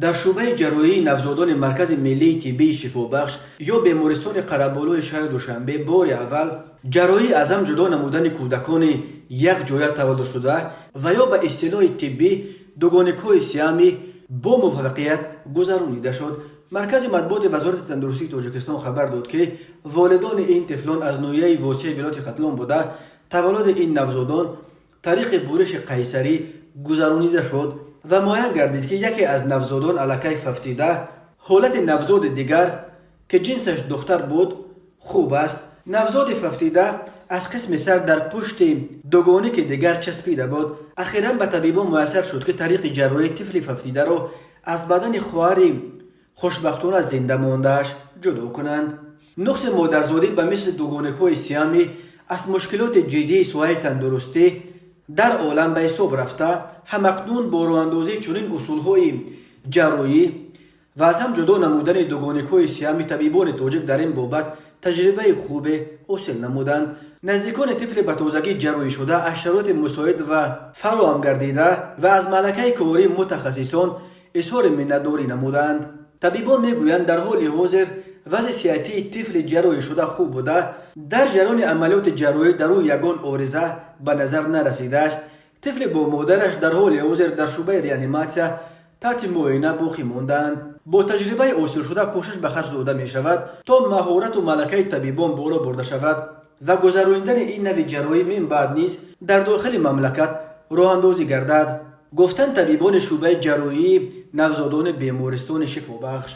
Дар шӯъбаи ҷарроҳии навзодони Маркази миллии тиббии «Шифобахш» ё бемористони Қараболои шаҳри Душанбе бори аввал ҷарроҳии аз ҳам ҷудо намудани кӯдакони якҷоя таваллудшуда ва ё ба истилоҳи тиббӣ дугоникҳои сиамӣ бо муваффақият гузаронида шуд. Маркази матбуоти Вазорати тандурустии Тоҷикистон хабар дод, ки волидони ин тифлон аз ноҳияи Восеи вилояти Хатлон буда, таваллуди ин навзодон тариқи буриши қайсарӣ гузаронида шуд ва муайян гардид, ки яке аз навзодон аллакай фавтида, ҳолати навзоди дигар, ки ҷинсаш духтар буд, хуб аст. Навзоди фавтида аз қисми сар дар пушти дугоники дигар часпида буд. Ахиран ба табибон муяссар шуд, ки тариқи ҷарроҳӣ тифли фавтидаро аз бадани хоҳари хушбахтона зинда мондааш ҷудо кунанд. Нуқси модарзодӣ ба мисли дугоникҳои сиамӣ аз мушкилоти ҷиддии соҳаи тандурустӣ дар олам ба ҳисоб рафта, ҳамакнун бо роҳандозии чунин усулҳои ҷарроҳӣ ва аз ҳам ҷудо намудани дугоникҳои сиами табибони тоҷик дар ин бобат таҷрибаи хубе ҳосил намуданд. Наздикони тифли ба тозагӣ ҷарроҳишуда аз шароити мусоид ва фароҳам гардида ва аз малакаи кории мутахассисон изҳори миннатдорӣ намуданд. Табибон мегӯянд, дар ҳоли ҳозир вазъи сиҳатии тифли ҷарроҳишуда хуб буда, дар ҷараёни амалиёти ҷарроҳӣ дар ӯ ягон ориза ба назар нарасидааст. Тифли бо модараш дар ҳоли ҳозир дар шӯъбаи реаниматсия таҳти муоина боқӣ мондаанд. Бо таҷрибаи ҳосилшуда кӯшиш ба харҷ дода мешавад, то маҳорату малакаи табибон боло бурда шавад ва гузаронидани ин нави ҷарроҳӣ мин баъд низ дар дохили мамлакат роҳандозӣ гардад, гуфтанд табибони шӯъбаи ҷарроҳии навзодони бемористони «Шифобахш».